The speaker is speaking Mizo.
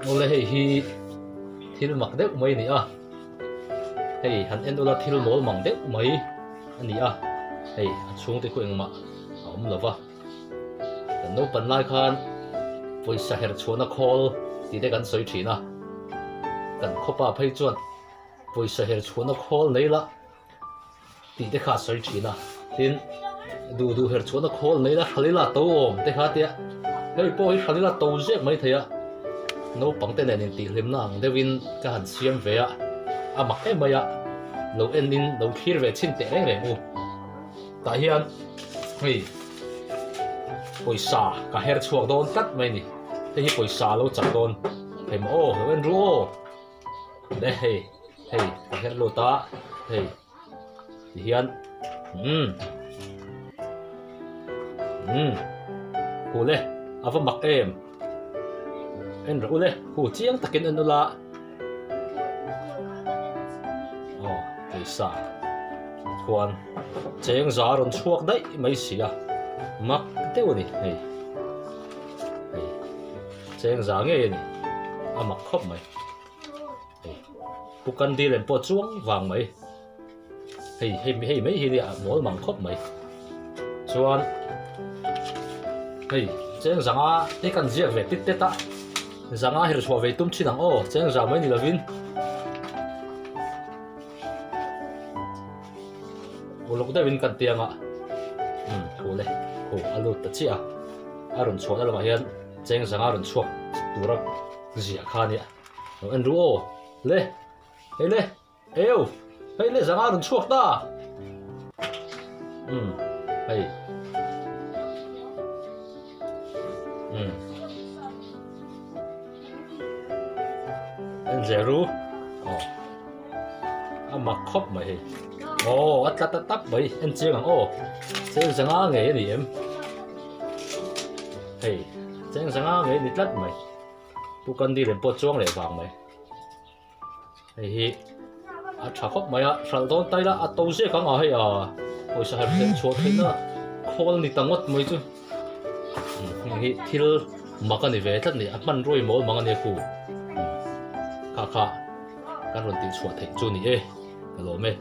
Awle hei hi thil mak deuh mai a ni a, hei han en ula thil mawl mang deuh mai a ni a, hei a chhungte khu engmah a awm lo va, kan naupan lai khan pawisa her chhuahna khawl tih te kan sawi thin a, kan khawpa phei chuan pawisa her chhuahna khawl nei la. tih te kha a sawi thin a, tin duh duh her chhuahna khawl nei la Hralila to awm te kha tia hei pawh hi Hralila to zek mai thei a, naupang te nen intihhlimna ang deuhin ka han siam ve a, a mak em mai a, lo en in lo thlir ve chhin teh reng reng u, tah hian hei pawisa ka her chhuak dawn tlat mai a ni, hei hi pawisa a lo chak dawn hei maw aw lo en ru aw. Le hei hei ka her lut a hei ti hian umm umm hu le a va mak em en rawh u le hu chiang takin en ula aw keisa khuan cheng za a rawn chhuak daih mai si a mak deuh a ni hei hei. Cheng za ngei a ni, a mak khawp mai. Hei, Pu Kandi lem pawh chuang vang mai. Hei, hei, hei mai hi nia mawl mang khawp mai. Chuan, hei, cheng zanga te kan ziak ve tit tet a, zanga her chhuah ve tum thin ang aw, cheng za mai ni lovin. Uluk deuhin kan tiang a, umm, thu le, thu a lut ta chiah a, a rawn chhuahna lamah hian cheng zanga rawn chhuak tura ziah kha a nia. Lo en ru aw, le, hei le, eu, hei le zanga rawn chhuak ta, umm, hei, umm, en zel ru, aw. A mak khawp mai hei. Aw a tla ta tap mai en chiang ang aw. Cheng zanga ngei a ni em? Hei cheng zanga ngei a ni tlat mai. Pu Kandi lem pawh chuang leh vang mai. Hei hi a tha khawp mai a hralh dawn tai la a to zek ang a hei a pawisa her theih chhuah theihna khawl ni ta ngawt mai chu. Heng hi thil mak a ni ve tlat ni a hmanruai mawl mang a nia khu. Kha kha. Kan rawn tihchhuah theih chu ni e, ka lawm e.